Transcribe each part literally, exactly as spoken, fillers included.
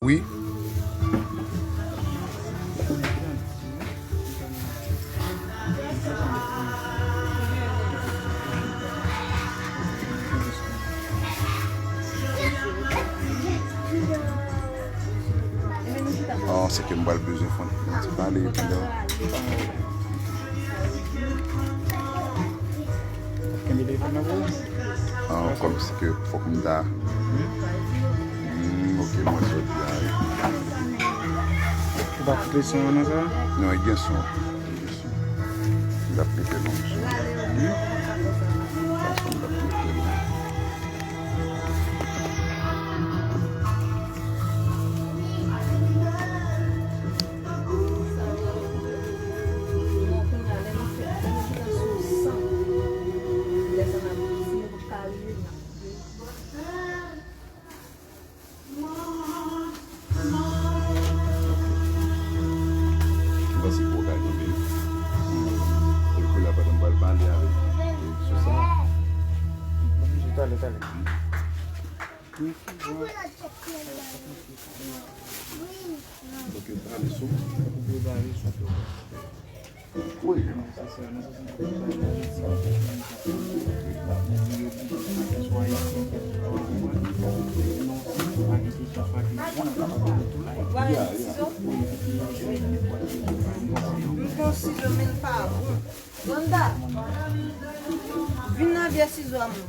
Wi. Ah, se ke m pral bezwen fè yon ti pale pandan. Kenbe telefòn nan pou ou? Ah, kòmsi ke fòk m ta. Hmm, ok, mwen sot la, wi. Ou pa koupe son an nan sa? Non, e gen son. E gen son. M t ap mete non sou. Hmm? Fason m t ap mete non. M panse ke w ka kenbe. Hmm. Epi kounye a pandan m pral pale avèk, e, sou sa. Talè, talè. Ok, pale sou. Wi. M pran sizo, men l pa bon. Wanda, vin nan vyè sizo a mwen.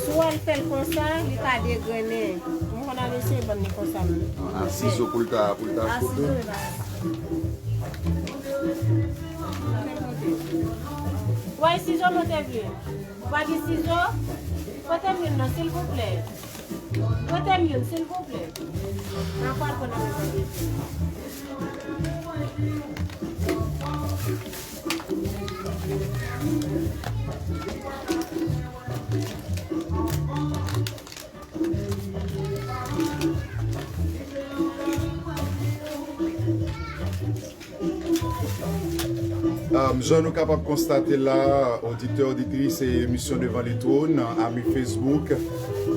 Si w al fè l konsa, li ka degrennen. Mwen konn al eseye bann li konsa. A sizo pou l ta, pou l ta koupe. A sizo, li pa. Wè, sizo monte vye. Ou pa gen sizo? Prete m youn non, silvouplè. Prete m youn, silvouplè. Mwen pral pran nan men mwen. Um, jan nou kapab konstate la, oditè, oditris, se emisyon Devan Letwòn, ami Facebook.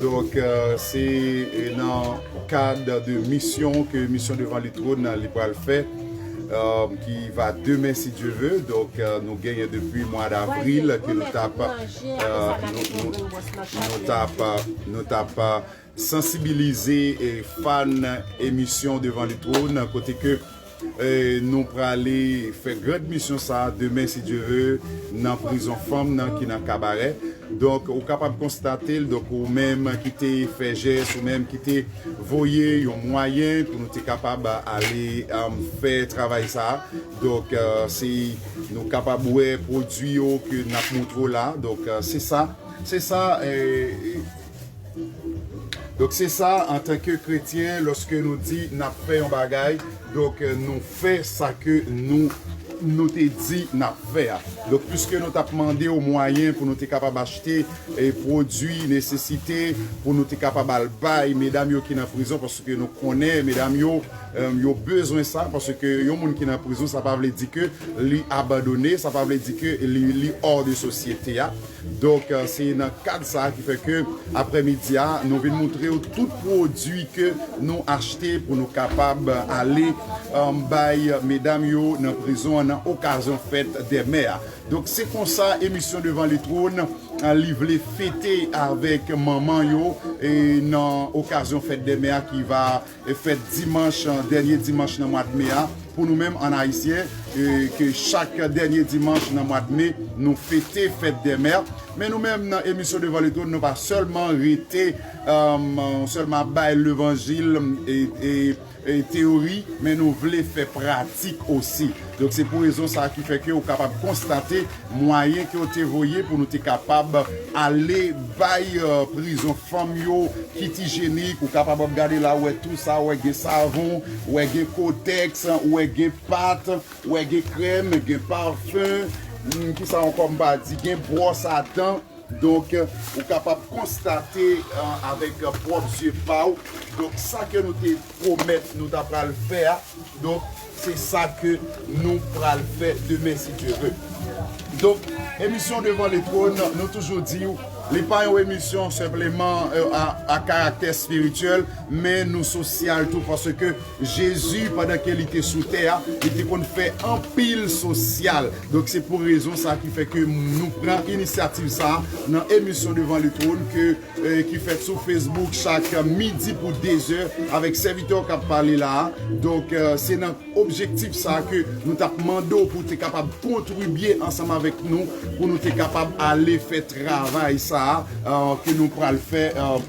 Donk, euh, se, euh, nan kad de misyon ke emisyon Devan Letwòn li pral fè, euh, ki va demen, si Dye ve. Donk, euh, nou genyen depi mwa davril ke nou t ap, euh, nou, nou, nou t ap, nou t ap, euh, sansibilize, e, fan emisyon Devan Letwòn, kote ke, e, nou prale fè grand misyon sa a demen, si Dye ve, nan prizon fanm nan ki nan Kabarè. Donk, ou kapab konstate l, donk, ou menm ki te fè jès, ou menm ki te voye yon mwayen pou nou te kapab ale, um, fè travay sa a. Donk, e, se, nou kapab wè pwodui yo ke n ap montre w la. Donk, e, se sa, se sa, e, Donk, se sa, antanke kretyen, lòske nou di n ap fè yon bagay, donk, nou fè sa ke nou, nou te di n ap fè a. Donk, piske nou t ap mande w mwayen pou nou te kapab achte, e, pwodui nesesite, pou nou te kapab al bay medam yo ki nan prizon, paske nou konnen medam yo, e, yo bezwen sa, paske yon moun ki nan prizon, sa pa vle di ke li abandone, sa pa vle di ke li, li hors de sosyete a. Donk, e, se nan kad sa a ki fè ke aprèmidi a, nou vin montre w tout pwodui ke nou achte pou nou kapab ale, e, bay medam yo nan prizon an nan okazyon fèt dè mè a. Donk, se konsa emisyon Devan Letwòn, e, li vle fete avèk manman yo, e, nan okazyon fèt dè mè a ki va e, fèt dimanch, e, dènye dimanch nan mwa d me a. Pou nou menm, an ayisyen, e, ke chak dènye dimanch nan mwa d me, nou fete fèt dè mè. Men nou menm, nan emisyon Devan Letwòn, nou pa sèlman rete, e, sèlman bay levanjil, e, e, e, teyori, men nou vle fè pratik osi. Donk, se pou rezon sa a ki fè ke ou kapab konstate mwayen ke yo te voye pou nou te kapab ale bay, e, prizon fanm yo kit ijyenik. Ou kapab ap gade la, ou wè tou sa, ou wè gen savon, ou wè gen kotèks, ou wè gen pat, ou wè gen krèm, gen pafen, hmm, kisa ankò m pa di, gen bwòs a dan. Donk, ou kapab konstate, e, avèk pwòp zye pa w. Donk, sa ke nou te pwomèt nou ta pral fè a, donk, Se sa ke nou pral fè demen, si Dye ve. Donk, emisyon Devan Letwòn, nou toujou di w, li pa yon emisyon senpleman, euh, a, a karaktè espirityèl, men nou sosyal tou, paske Jezi, pandan ke li te sou tè a, li te konn fè anpil sosyal. Donk, se pou rezon sa ki fè ke nou pran inisyativ sa a nan emisyon Devan Letwòn ke, eh, ki fèt sou Facebook chak midi pou de zè avèk sèvitè k ap pale la a. Donk, eh, se nan objektif sa a ke nou t ap mande w pou w te kapab kontribye ansanm avèk nou, pou nou te kapab ale fè travay sa a, eh, ke nou pral fè, eh,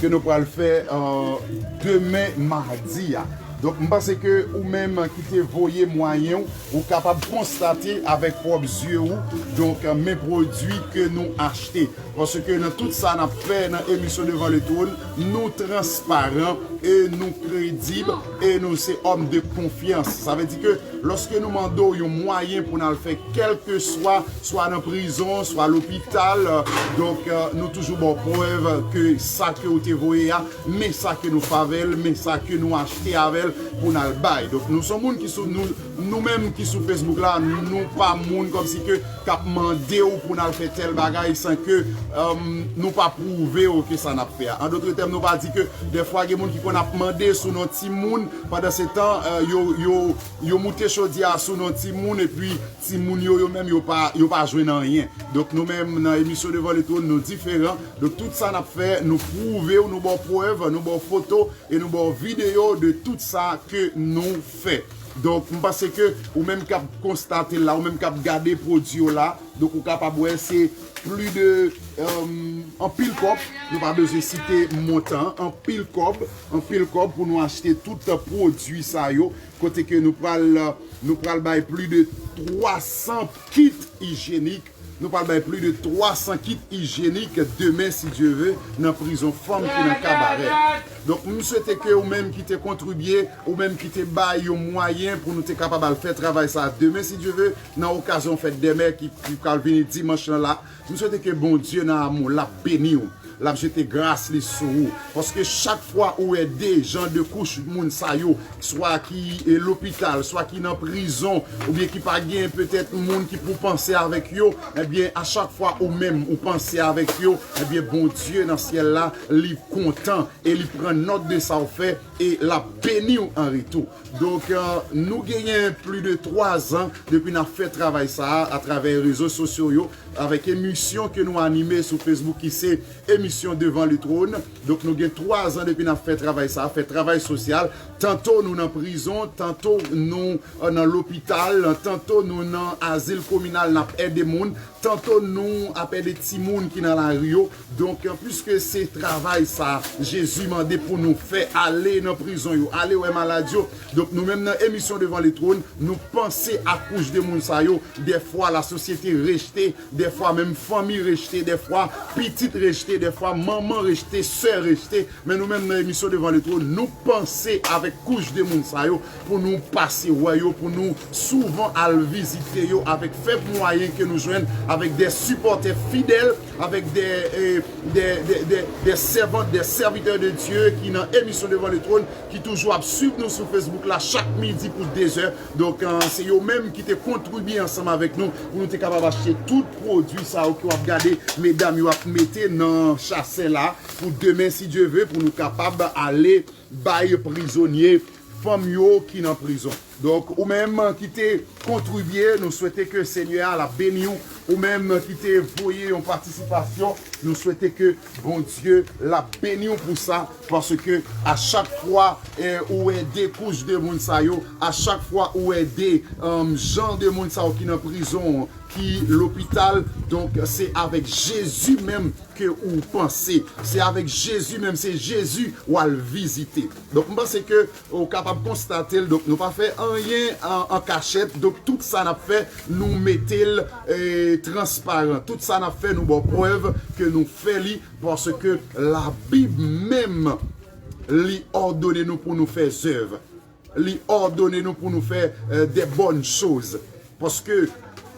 ke nou pral fè, eh, demen madi a. Donk, m panse ke ou menm ki te voye mwayen w, ou kapab konstate avèk pwòp zye w, donk, men pwodui ke nou achte. Paske nan tout sa n ap fè nan emisyon Devan Letwòn, nou transparan e nou kredib e nou se òm de konfyans. Sa vle di ke lòske nou mande w yon mwayen pou n al fè kèlkeswa, swa nan prizon, swa lopital, donk, eh, nou toujou ba w prèv ke sa ke w te voye a, men sa ke nou fè avè l, men sa ke nou achte avè l pou n al bay. Donk, nou se yon moun ki sou, nou, nou menm ki sou Facebook la, nou pa moun kòmsi ke k ap mande w pou n al fè tèl bagay san ke, eh, nou pa pwouve w ke sa n ap fè a. An dòt tèm, nou pa di ke dèfwa gen moun ki konn ap mande sou non timoun, pandan se tan, eh, yo, yo, yo moute chodyè a sou non timoun, epi timoun yo, yo menm, yo pa, yo pa jwenn anyen. Donk, nou menm, nan emisyon Devan Letwòn, nou diferan. Donk, tout sa n ap fè, nou pwouve w, nou ba w prèv, nou ba w foto, e nou ba w videyo de tout sa ke nou fè. Donk, m panse ke ou menm k ap konstate l la, ou menm k ap gade pwodui yo la, donk ou kapab wè se plis de, eh, anpil kòb, nou pa bezwen site montan an, anpil kòb, anpil kòb pou nou achte tout pwodui sa yo, kote ke nou pral, nou pral bay plis de twa san kit ijyenik, nou pral bay plis de twa san kit ijyenik demen, si Dye ve, nan prizon fanm ki nan Kabarè. Donk, m swete ke ou menm ki te kontribye, ou menm ki te bay yon mwayen pou nou te kapab al fè travay sa a demen, si Dye ve, nan okazyon fèt dè mè ki, ki pral vini dimanch lan la, m swete ke Bondye nan amou l ap beni w, l ap jete gras li sou ou. Paske chak fwa ou ede jan de kouch moun sa yo, swa ki, eh, lopital, swa ki nan prizon, oubyen ki pa gen petèt moun ki pou panse avèk yo, ebyen, a chak fwa ou menm ou panse avèk yo, ebyen, Bondye nan syèl la, li kontan e li pran nòt de sa w fè e l ap beni w an retou. Donk, eh, nou genyen plis de twa zan depi n ap fè travay sa a atravè rezo sosyo yo, avèk emisyon ke nou anime sou Facebook ki se emisyon Devan Letwòn. Donk, nou gen twa zan depi n ap fè travay sa a, fè travay sosyal. Tanto nou nan prizon, tanto nou, eh, nan lopital, tanto nou nan azil kominal, n ap ede moun, tanto nou ap ede timoun ki nan lari yo. Donk, piske se travay sa Jezi mande pou nou fè, ale nan prizon yo, ale wè malad yo. Donk, nou menm nan emisyon Devan Letwòn, nou panse a kouch de moun sa yo. Dèfwa, lasosyete rejte, dèfwa, menm fanmi rejte, dèfwa, pitit rejte, dèfwa, manman rejte, sè rejte. Men nou menm nan emisyon Devan Letwòn, nou panse avèk kouch de moun sa yo, pou nou pase wè yo, pou nou souvan al vizite yo avèk fèb mwayen ke nou jwenn, avèk de sipòtè fidèl, avèk de, eh, de, de, de, de sèvant, de sèvitè de Dye ki nan emisyon Devan Letwòn, ki toujou ap swiv nou sou Facebook la chak midi pou de zè. Donk, eh, se yo menm ki te kontribye ansanm avèk nou pou nou te kapab achte tout pwodui sa yo ke w ap gade medam yo ap mete nan chasè la pou demen, si Dye ve, pou nou kapab ale bay prizonye fanm yo ki nan prizon. Donk, ou menm ki te kontribye, nou swete ke Senyè a l ap beni w. Ou menm ki te voye yon patisipasyon, nou swete ke Bondye l ap beni w pou sa, paske a chak fwa, eh, ou ede kouch de moun sa yo, a chak fwa ou ede, um, jan de moun sa yo ki nan prizon, ki lopital, donk se avèk Jezi menm ke ou panse. Se avèk Jezi menm, se Jezi w al vizite. Donk, m panse ke ou kapab konstate l. Donk, nou pa fè anyen an, an kachèt. Donk, tout sa n ap fè, nou mete l, eh, transparan. Tout sa n ap fè, nou ba w prèv ke nou fè li, paske Labib menm, li òdone nou pou nou fè zèv. Li òdone nou pou nou fè, eh, de bòn choz. Paske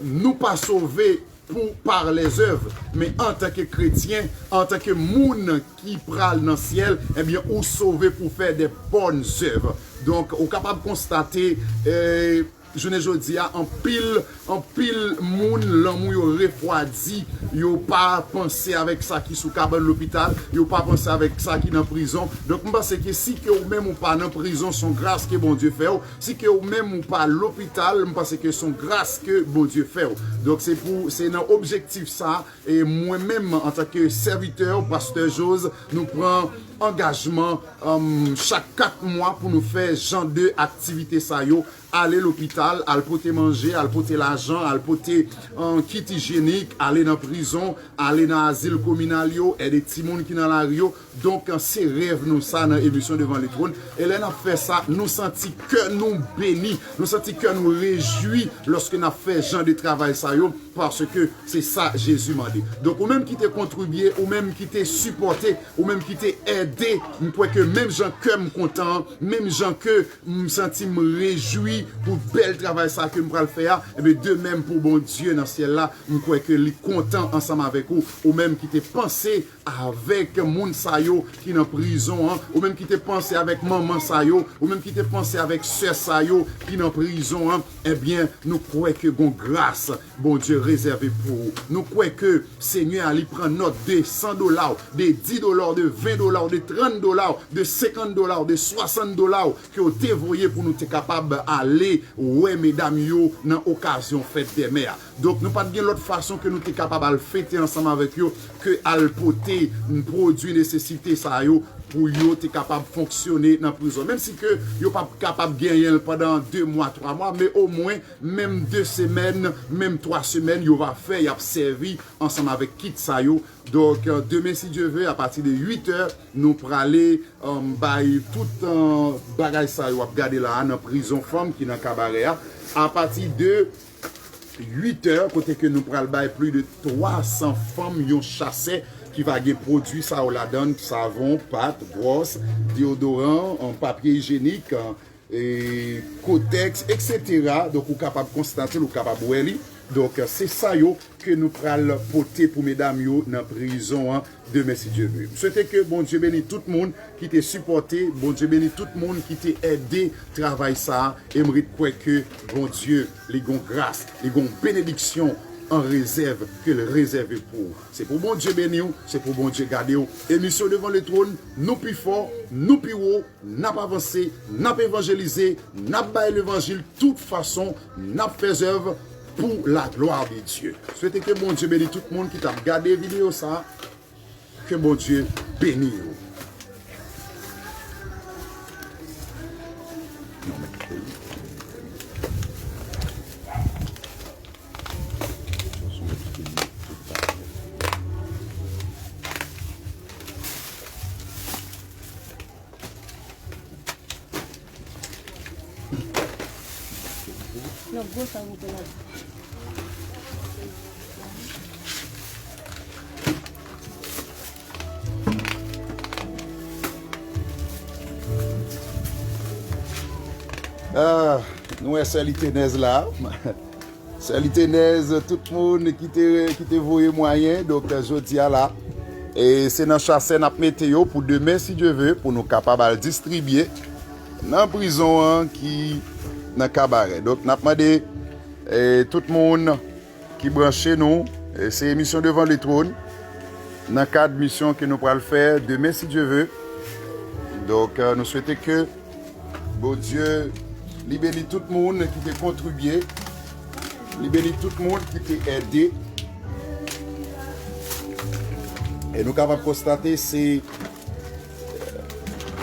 nou pa sove pou, par les œuvres, men antanke kretyen, antanke moun ki pral nan syèl, ebyen, ou sove pou fè de bòn zèv. Donk, ou kapab konstate, eh, jounen jodi a, anpil, anpil moun, lanmou yo refwadi, yo pa panse avèk sa ki sou kabann lopital, yo pa panse avèk sa ki nan prizon. Donk, m panse ke si ke ou menm ou pa nan prizon, se yon gras ke Bondye fè w. Si ke ou menm ou pa lopital, m panse ke se yon gras ke Bondye fè w. Donk, se pou, se nan objektif sa, e mwen menm, antanke sèvitè, pastè Jose, nou pran angajman, um, chak kat mwa pou nou fè jan de aktivite sa yo, ale lopital, al pote manje, al pote lajan, al pote, um, kit ijyenik, ale nan prizon, ale nan azil kominal yo, ede timoun ki nan lari yo. Donk, se rèv nou sa nan emisyon Devan Letwòn. E lè n ap fè sa, nou santi kè nou beni, nou santi kè nou rejwi lòske n ap fè jan de travay sa yo, paske se sa Jezi mande. Donk, ou menm ki te kontribye, ou menm ki te sipòte, ou menm ki te ede, m kwè ke menm jan kè m kontan, menm jan ke m santi m rejwi pou bèl travay sa ke m pral fè a, ebyen, de menm pou Bondye nan syèl la, m kwè ke li kontan ansanm avèk ou, ou menm ki te panse avèk moun sa yo ki nan prizon an, ou menm ki te panse avèk manman sa yo, ou menm ki te panse avèk sè sa yo ki nan prizon an, ebyen, nou kwè ke gon gras Bondye rezève pou ou. Nou kwè ke Senyè a, li pran nòt de san dola w, de dis dola w, de ven dola w, de trant dola w, de senkant dola w, de swasant dola w ke w te voye pou nou te kapab ale wè medam yo nan okazyon fèt dè mè a. Donk, nou pa t gen lòt fason ke nou te kapab al fete ansanm avèk yo ke al pote pwodui nesesite sa yo pou yo te kapab fonksyone nan prizon. Menm si ke yo p ap kapab genyen l pandan de mwa, twa mwa, men omwen, menm de semèn, menm twa semèn, yo va fè, y ap sèvi ansanm avèk kit sa yo. Donk, euh, demen, si Dye ve, apati de uit è, nou prale, euh, bay tout, euh, bagay sa yo w ap gade la a nan prizon fanm ki nan Kabarè a. Apati de uit è, kote ke nou pral bay plis de twa san fanm yon chasè ki va gen pwodui sa yo ladan l, savon, pat, bwòs, deyodoran, euh, papye ijyenik, euh, e, kotèks, etsetera. Donk, ou kapab konstate l, ou kapab wè li. Donk, se sa yo ke nou pral pote pou medam yo nan prizon an demen, si Dye ve. M swete ke Bondye beni tout moun ki te sipòte, Bondye beni tout moun ki te ede travay sa a, e m ret kwè ke Bondye, li gon gras, li gon benediksyon an rezèv ke l rezève pou ou. Se pou Bondye beni w, se pou Bondye gade w. Emisyon Devan Letwòn, nou pi fò, nou pi wo, n ap avanse, n ap evanjelize, n ap bay levanjil tout fason, n ap fè zèv pou la glwa de Dye. Swete ke Bondye beni tout moun ki t ap gade videyo sa a, ke Bondye beni yo. Non, gwo sa ou te la. Ah, nou wè sè Litenèz la. Sè Litenèz, tout moun ki te, ki te voye mwayen, donk, jodi a la, e se nan chasè n ap mete yo pou demen, si Dye ve, pou nou kapab al distribye nan prizon an ki nan Kabarè. Donk, n ap mande, e, tout moun ki branche nou, e, se emisyon Devan Letwòn, nan kad misyon ke nou pral fè demen, si Dye ve. Donk, e, nou swete ke Bondye, li beni tout moun ki te kontribye. Li beni tout moun ki te ede. E nou kapab konstate se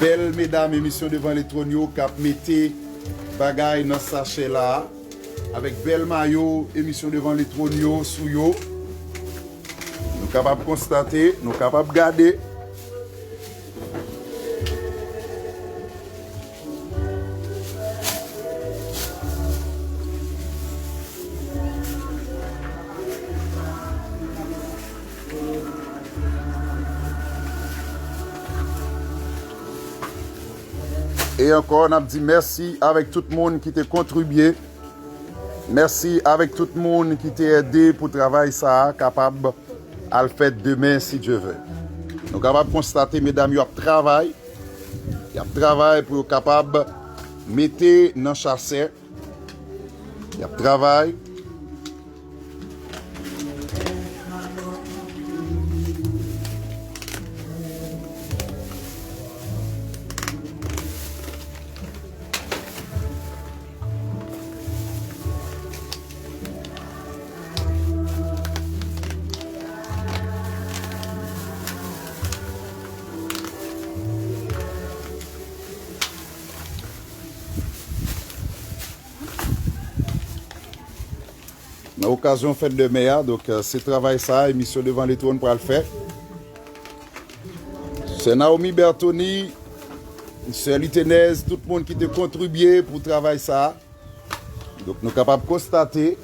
bèl medam emisyon Devan Letwòn yo k ap mete bagay nan sachè la a. Avèk bèl mayo emisyon Devan Letwòn yo sou yo. Nou kapab konstate, nou kapab gade. E ankò, n ap di mèsi avèk tout moun ki te kontribye. Mèsi avèk tout moun ki te ede pou travay sa a kapab al fèt demen, si Dye ve. Nou kapab konstate medam yo ap travay. Y ap travay pou yo kapab mete nan chasè. Y ap travay. Nan okazyon fèt de mè a, donk, euh, se travay sa a, emisyon Devan Letwòn pral fè. Sè Naomi Bertoni, sè Litenèz, tout moun ki te kontribye pou travay sa a. Donk, nou kapab konstate,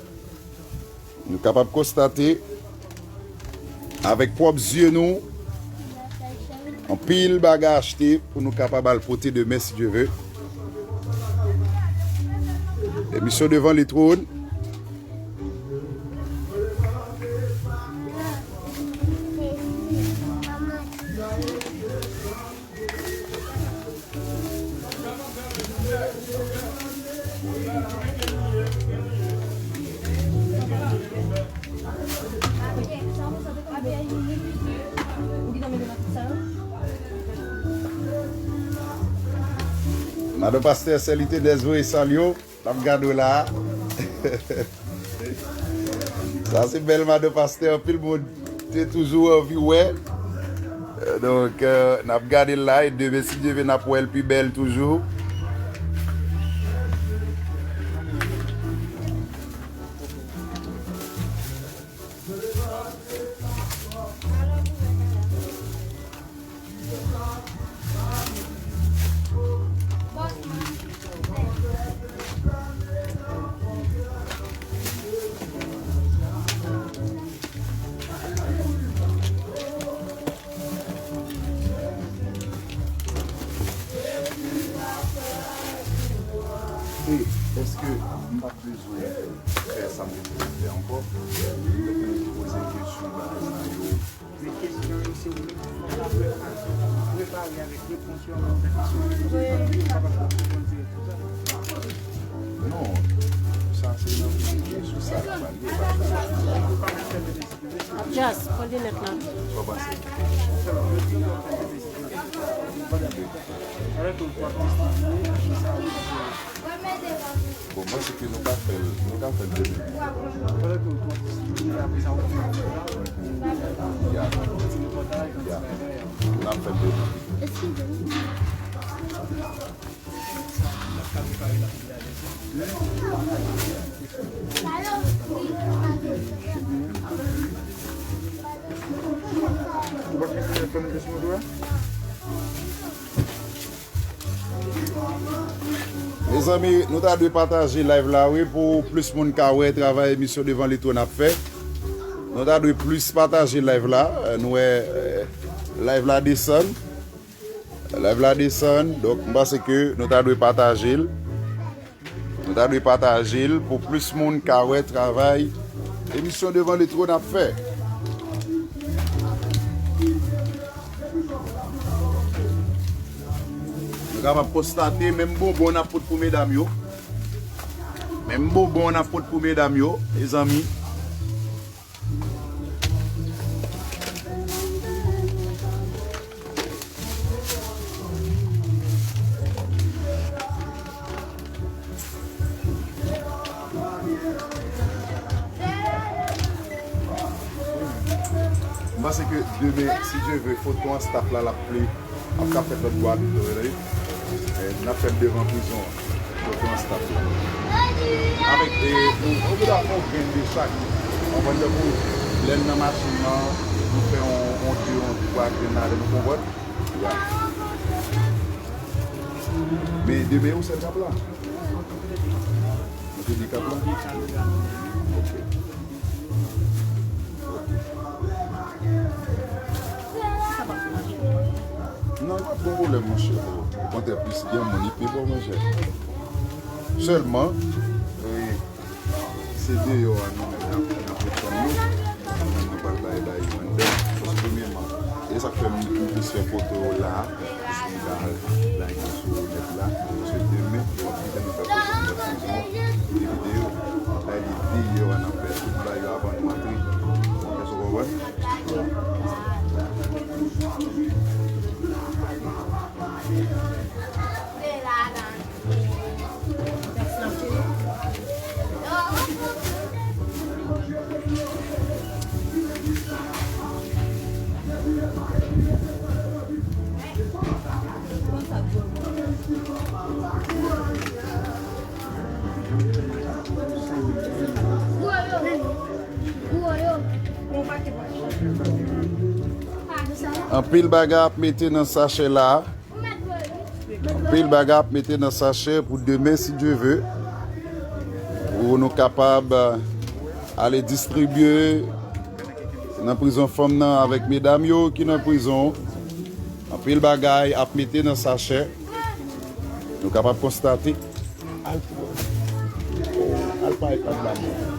nou kapab konstate, avèk pwòp zye nou, anpil bagay achte pou nou kapab al pote demen, si Dye ve. Emisyon Devan Letwòn. Madan pastè, sè Litenèz voye salye w. N ap gade w la. Sa se bèl madan pastè, anpil moun te toujou anvi wè. Euh, donk, euh, n ap gade l la, e demen, si Dye ve, n ap wè l pi bèl toujou. E èske m pa bezwen fè sa m te vle fè ankò. Donk, mwen poze kesyon bagay sa yo. Men kesyon yo, se ou menm ki fò w ka prepare avèk repons yo anvan w fè kesyon. Ou kapab reponn dirèk konsa. Non, sa se nan kesyon sa la pale. Ou pa nan fè de Just, pran linèt la. Sa w panse? Bon, mwen se ke nou ka fè l, nou ka fè l demen. Ya. Ya. N ap fè l demen. Mezanmi, nou ta dwe pataje live la, wi, pou plis moun ka wè travay emisyon Devan Letwòn ap fè. Nou ta dwe plis pataje live la. Nou wè, eh, live la desann. Live la desann, donk m panse ke nou ta dwe pataje l. Nou ta dwe pataje l pou plis moun ka wè travay emisyon Devan Letwòn ap fè. Nou kapab konstate menm bonbon n ap pot pou medam yo. Menm bonbon n ap pot pou medam yo, mezanmi. M panse ke demen, si Dye ve, foto an staff la, l ap pli, ap ka fèt lòt bò a pito, wi. Eh, n ap fè l devan prizon an. Yo pran staff la. Avèk, e, nou, nou vle fè yon grenn de chak. Konprann, tankou lè n nan machin nan, nou fè yon, yon de, yon twa grenn ladan, nou konprann? Ya. Men demen, yon sèl k ap la. Mete de kap la? Ok. Non, pa t gon pwoblèm, monchè. Okontrè, plis gen moun, li pi bon, monchè. Sèlman, e, se deyò a nou menm n ap, n ap reponn nou. Nou pral bay, bay anndan. Paske premyèman, e, Sa k fè m plis fè foto yo la, paske m ka like sou nèt la. Paske demen, m ap kite nou fè foto nan prizon, de videyo, bay de deyò a n ap fè tout bagay yo avan nou antre. Èske w konprann? Anpil bagay ap mete nan sachè la. Anpil bagay ap mete nan sachè pou demen, si Dye ve, pou nou kapab, euh, ale distribye nan prizon fanm nan avèk medam yo ki nan prizon. Anpil bagay ap mete nan sachè. Nou kapab konstate. Al, al pa iPad la, bon.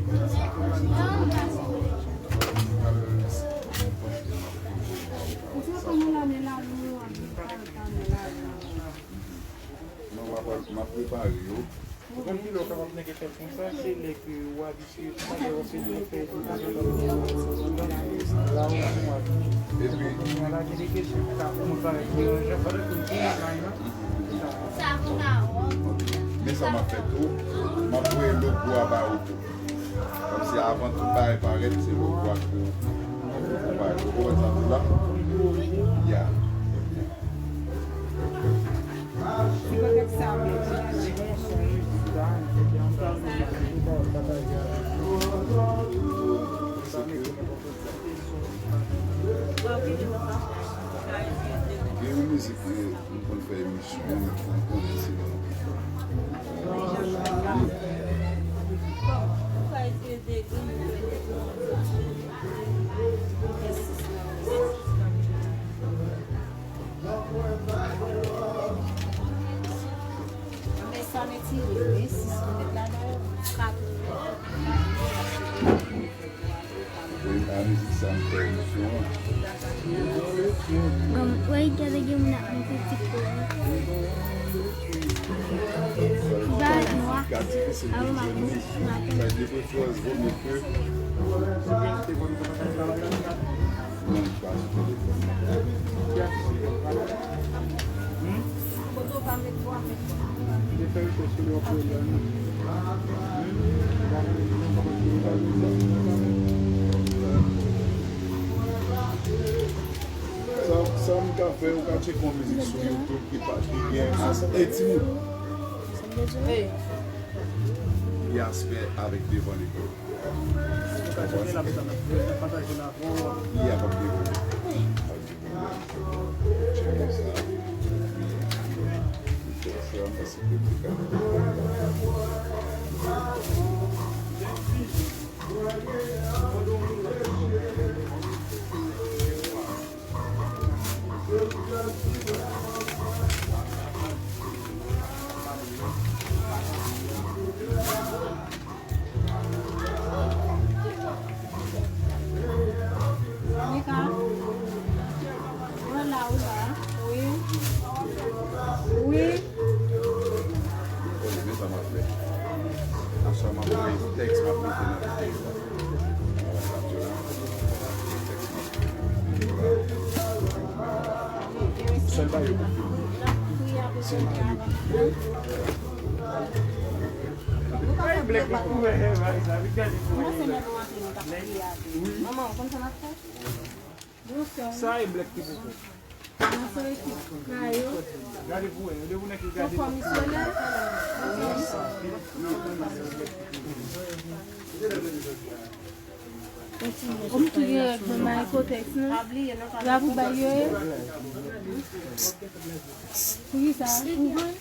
Non, m ap, m ap prepare yo. Ou konn kilè w kapab nèg fè l konsa, se lè ke w abitye, ou pa gen yon fè, ou pa gen yon la ou pou mwa. Epi, mwen la, gen de kesyon ki ka, ou mwen parèt deranjan, pandan ke m di nan kay la, se sa. Men sa m ap fè tou, m ap voye logo a ba ou tou. Kòmsi avan tout bagay parèt, se logo a ki pou, pou parèt. Ou konprann sa m di la? Ya. Gen yon mizik ke m konn fè emisyon, m konnen se Wi, a mizik sa m fè emisyon an. Gade gen moun ap monte TikTok. Ba nwa. Avan m ap monte. Sa depi fraz vo mye ke. Non, li pa sou telefòn nan. Sa, sa m ka fè, ou ka tcheke yon mizik sou YouTube ki pa, ki gen as-, e timoun. Ki aspè avèk devan lekòl. Ou konprann? Li a p ap devlope. Mika, ou la, ou la? Wi. Wi. Konnen men sa m ap fè. Aswè m ap voye tèks m ap mete nan videyo a. Sèl bagay yo pou filme. Sèl bagay yo pou filme. Ay, blèk ki kouvè, bagay sa, vin gade pou wè. Manman, ou konn sa n ap fè? Sa e blèk ki pou fè. Gade pou wè, yo de pou nèg ki gade. Ou konn ki gen règ nan Marikotèks, non? La pou bay yo ye? Poukisa? Ou vann?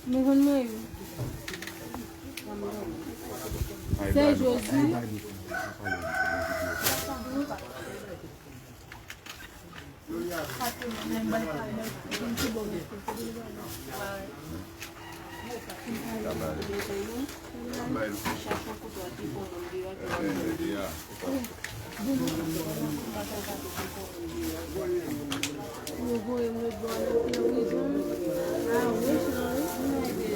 Nou vann mwen yo. Sè Jozi. Yo voye m lòt bò nan prizon. A, mechan, wi.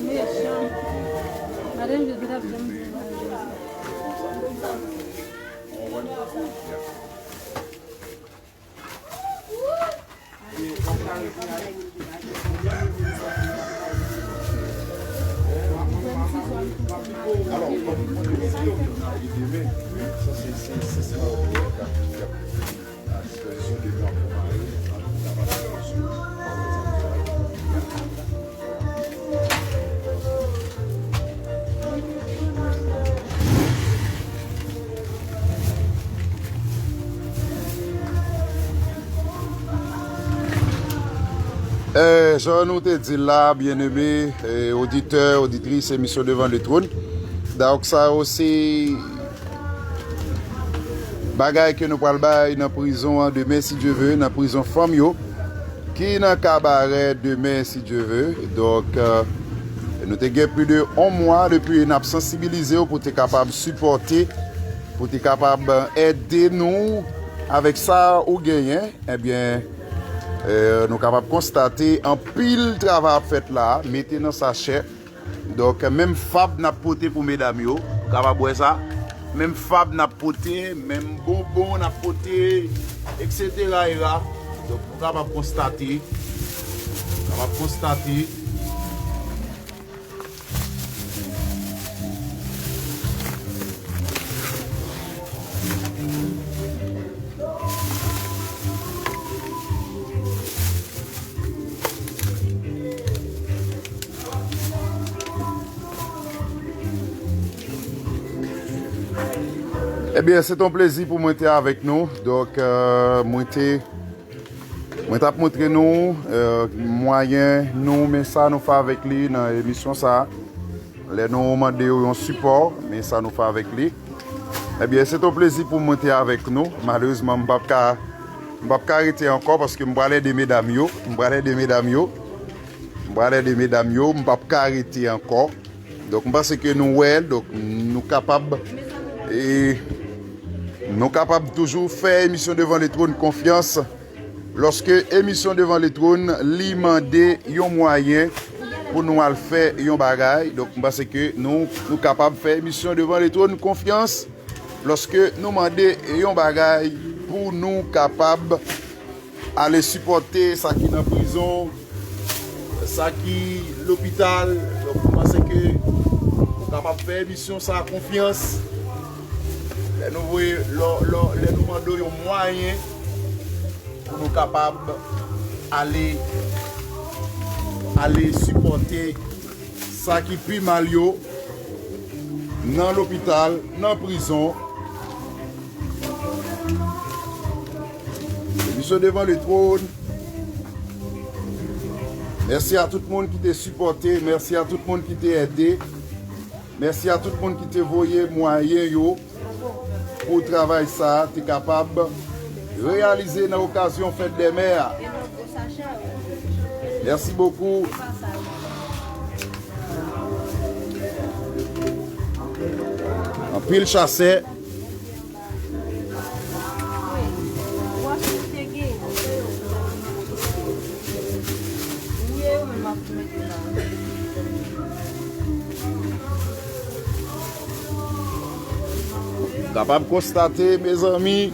Mechan. Madanm Jezi t ap janm di m. Eh, jan nou te di l la, byeneme, eh, oditè, oditris emisyon Devant le Trône. Donk, sa yo se bagay ke nou pral bay nan prizon an demen, si Dye ve, nan prizon fanm yo, ki nan Kabarè demen, si Dye ve. Donk, eh, Nou te gen plis de yon mwa depi n ap sansibilize w pou te kapab sipòte, pou te kapab ède nou avèk sa ou genyen. Ebyen, eh, nou kapab konstate anpil travay ap fèt la, mete nan sachè. Donk, menm fab n ap pote pou medam yo, ou kapab wè sa. Menm fab n ap pote, menm bonbon n ap pote, etsetera, etsetera. Donk, ou kapab konstate, ou kapab konstate. Ebyen, se t on plezi pou mwen te avèk nou. Donk, euh, mwen te, mwen t ap montre nou, euh, mwayen nou, men sa nou fè avèk li nan emisyon sa. Lè nou mande yo yon sipò, men sa nou fè avèk li. Ebyen, se t on plezi pou mwen te avèk nou. Malerezman, m p ap ka, m p ap ka rete ankò paske m pral ede medam yo. M pral ede medam yo. M pral ede medam yo. M p ap ka rete ankò. Donk, m panse ke nou wè l. Donk, nou kapab, e, nou kapab toujou fè emisyon Devan Letwòn konfyans. Lòske emisyon Devan Letwòn, li mande yon mwayen pou nou al fè yon bagay. Donk, m panse ke nou, nou kapab fè emisyon Devan Letwòn konfyans lòske nou mande yon bagay pou nou kapab ale sipòte sa ki nan prizon, sa ki lopital. Donk, m panse ke nou kapab fè emisyon sa konfyans. Lè nou voye, lò, lò, lè nou mande yon mwayen pou nou kapab ale, ale sipòte sa ki pi mal yo nan lopital, nan prizon. Emisyon Devan Letwòn. Mèsi a tout moun ki te sipòte, mèsi a tout moun ki te ede, mèsi a tout moun ki te voye mwayen yo pou travay sa a te kapab reyalize nan okazyon fèt dè mè a. Mèsi bokou. Anpil chasè. Kapab konstate, mezanmi.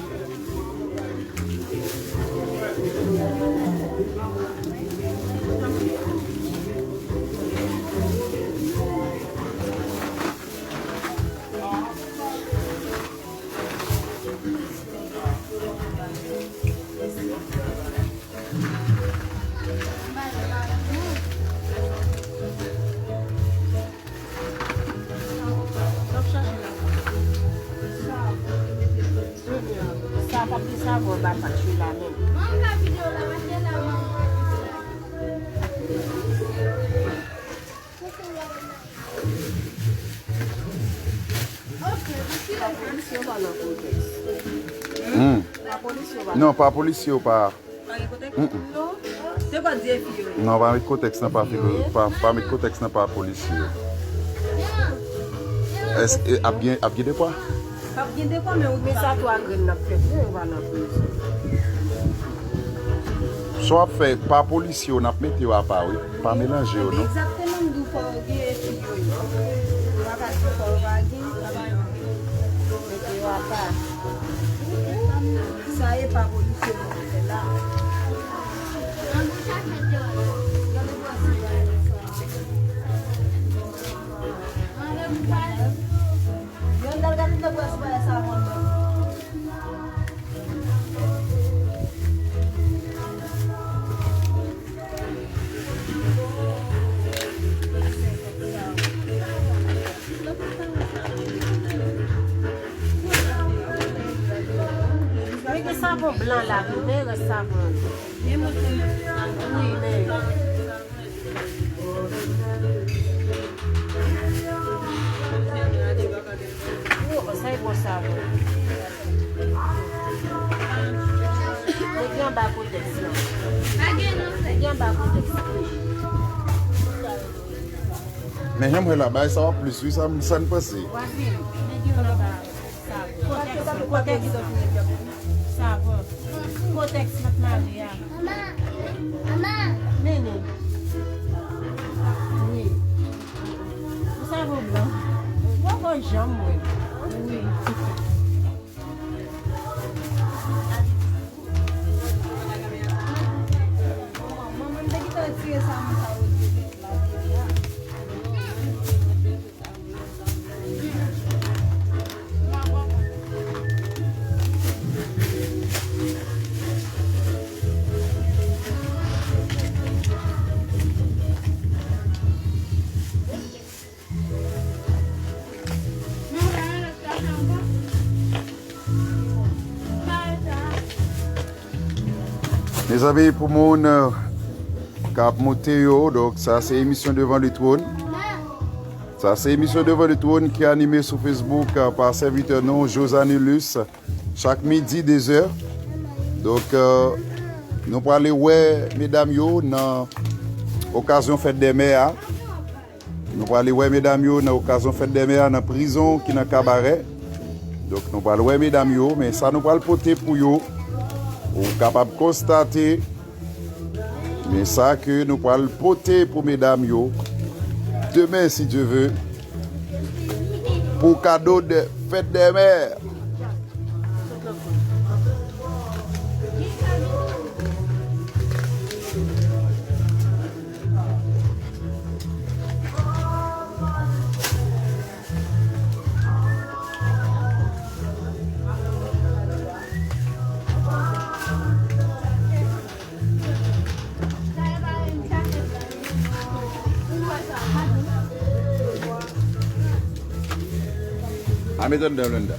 Sa pa gen savon anba pat yo la menm. Hmm. Non, pa polisye yo pa. Mm-mm. Non, pa met kotèks nan pa filo, pa, pa met kotèks nan pa polisye yo. Èske ap gen, ap gen dekwa? Ap gen dekwa, men ou gen sa twa grenn n ap fè, yo va nan prizon. Sa w ap fè, pa polisye yo, n ap mete yo apa, wi. Pa melanje yo, non. Egzakteman, m di w fò yo gen epi yo ye. Yo pa ka di fò yo pa gen, mete yo apa. Sa e pa polisye nou fè la. Yon dal gade nan bwa sipayè sa mòn nan. Men gen savon blan la tou, men rès savon an. Wi, men. Yo, sa e bon savon. Mete anba kotèks lan. Mete anba kotèks lan. Men jan m wè la, bagay sa w ap plis wi, sa m, sa n panse. Vwazin, nèg yo anba. Savon. Kotex, kotex. Savon. Kotex mèt mare a. Mama. Mama. Mennen. Wi. Yon savon blan. Yon bon janm, wi. Wi. Manman, m te gentan retire savon sa yo. Mezanmi, pou moun, euh, k ap moute yo, donk sa se emisyon Devant le Trône. Sa se emisyon Devant le Trône ki anime sou Facebook, euh, pa sèvitè nou, Josanilus, chak midi, de zè. Donk, euh, nou prale wè medam yo nan okazyon fèt dè mè a. Nou prale wè medam yo nan okazyon fèt dè mè a nan prizon ki nan Kabarè. Donk, nou pral wè medam yo, men sa nou pral pote pou yo, ou kapab konstate, men sa ke nou pral pote pou medam yo demen, si Dye ve, pou kado de fèt dè mè. A, met anndan, Lenda.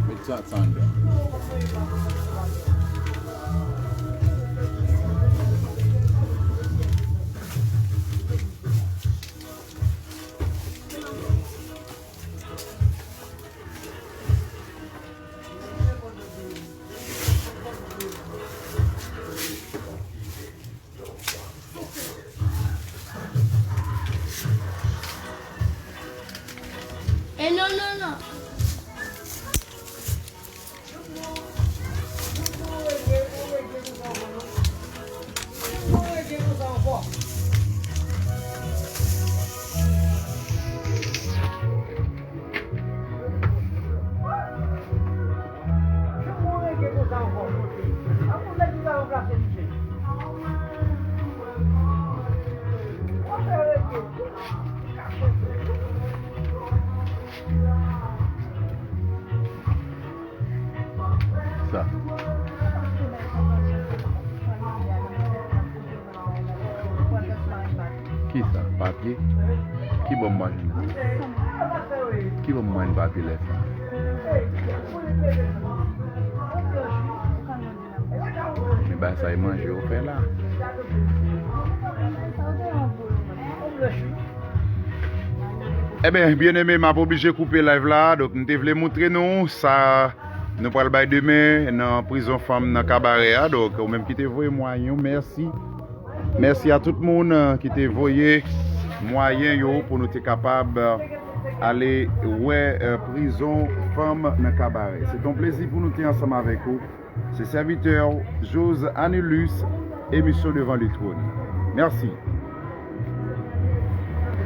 Met sa, sa anndan. E non, non, non. Sa. Kisa? Papye? Ki bò m pa jwenn? Ki bò m jwenn papye lè sa? Men bagay sa e manje yo fè la. Ebyen, byeneme, m ap oblije koupe live la. Donk, m te vle moutre nou sa nou pral bay demen nan prizon fanm nan Kabarè a. Donk, ou menm ki te voye mwayen yo, mèsi. Mèsi a tout moun, euh, ki te voye mwayen yo pou nou te kapab, euh, ale wè, euh, prizon Fanm nan Kabarè. Se yon plezi pou nou te ansanm avèk ou. Se sèvitè w, Jose Anilus, emisyon Devant le Trône. Mèsi.